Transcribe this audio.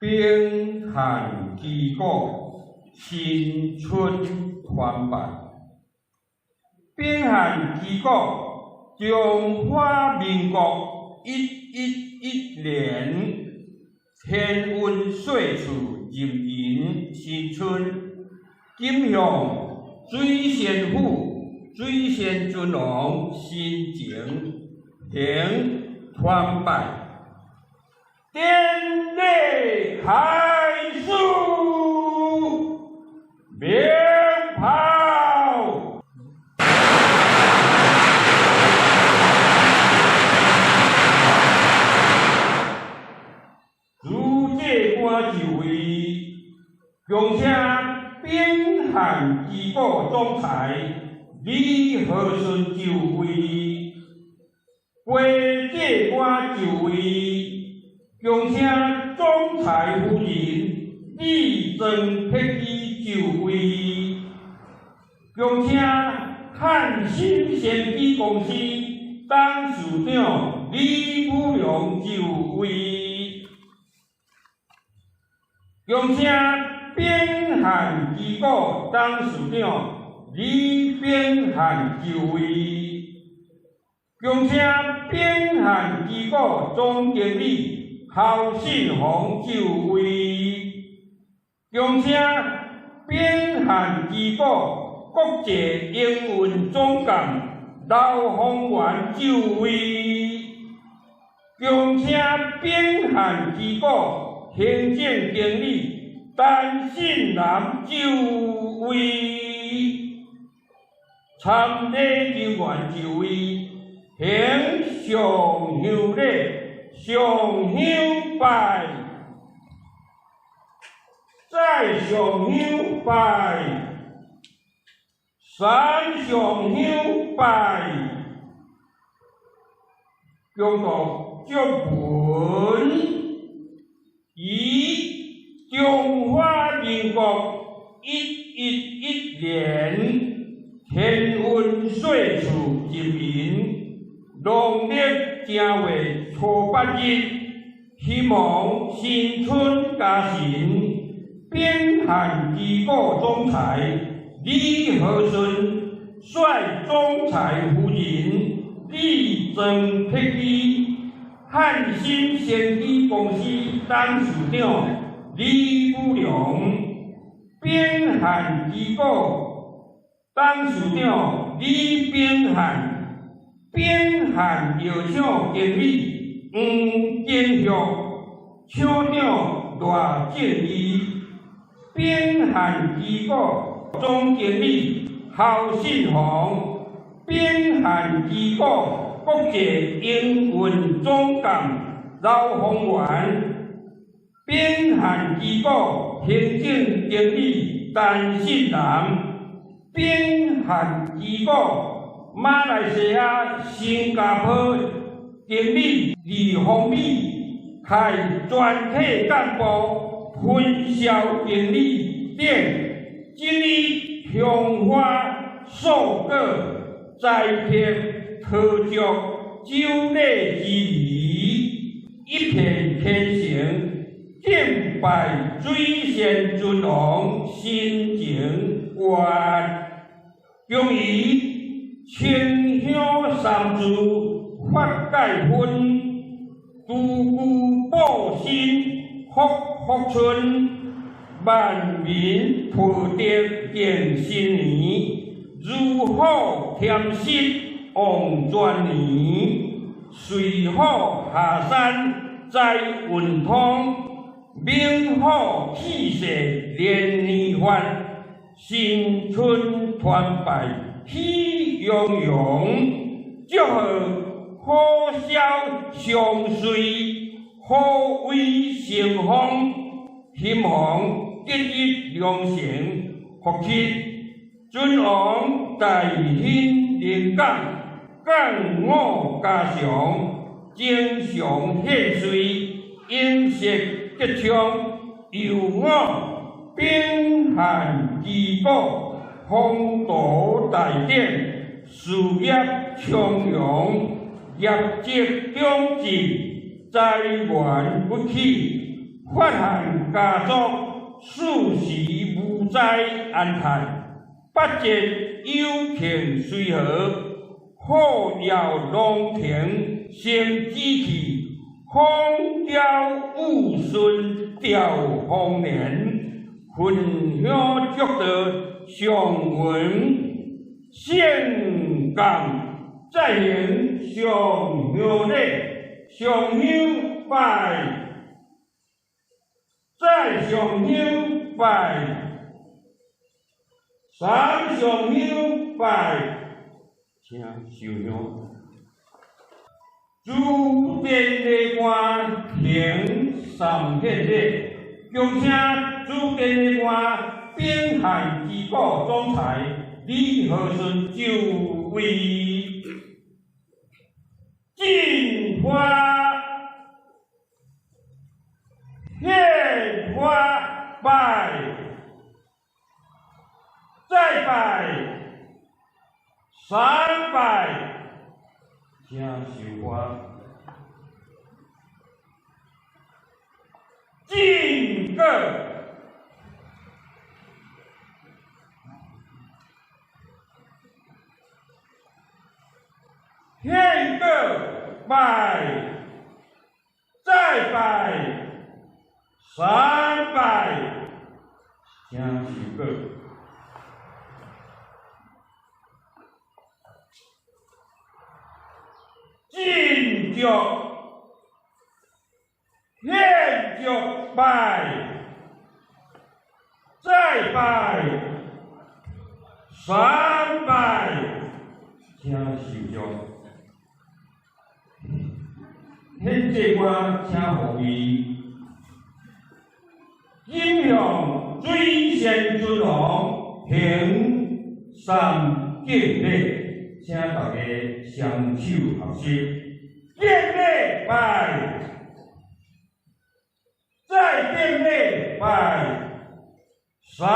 兵漢旗鼓新春團拜，兵漢旗鼓中華民國111年天運歲次壬寅新春，謹向水仙府水仙尊王神前行團拜。典禮開始，鳴炮。主祭官就位，恭請秉漢機構總裁李和順就位，副祭官就位。恭請總裁夫人李莊碧姬就位，恭請漢心先機公司董事長李武龍就位，恭請秉漢機構董事長李秉漢就位，恭請秉漢機構總經理侯信鴻就位，恭請秉漢機構國際營運總監劉宏源就位，恭請秉漢機構行政經理陳信南就位，參禮人員就位，行上香禮。上香拜，再上香拜，三上香拜，恭讀祝文，以中華民國111年天運歲次壬寅農曆正月初八日，希望新春家神秉漢機構總裁李和順率總裁夫人李莊碧姬、漢心先機公司董事長李武龍、秉漢機構董事長李秉漢、秉漢藥廠經理黃金玉、廠長賴正義、秉漢機構總經理侯信鴻、秉漢機構國際營運總監劉宏源、秉漢機構行政經理陳信南、秉漢機構馬來西亞、新加坡經理李宏美，開全體幹部、分銷經理等，敬禮香花、素果、栽培、陶燭、酒禮之儀，一片虔誠，敬拜水仙尊王神前願，恭以清香三支法界分，諸具報身福福春，萬民普得迎新年，如虎添翼旺全年，瑞虎下山財運通，猛虎氣勢連年發，新春團拜喜洋洋，祝賀虎痟祥瑞，虎威成風，興旺吉日良辰福氣，尊王大興靈感，降五加祥，精常獻瑞，永續吉昌，由我秉漢機構宏圖大展，事業昌隆，業績長進，財源不起，法漢家族四時無災安泰，八節有慶隨和，好耀龍庭生紫氣，風調雨順兆豐年，焚香祝道上雲聖感，再行上香禮，上香拜，再上香拜，三上香拜，請收香。主殿禮官行三獻禮，恭請主殿禮官秉漢機構總裁李和順就位，進花獻花拜，再拜三拜，請收花。進果，獻果拜，再拜三拜，請收果。進祝，獻祝拜，再拜三拜，請收祝。獻祭官請護位，金向水仙尊王行三敬禮，請大家雙手合十，敬禮拜，再敬禮拜，三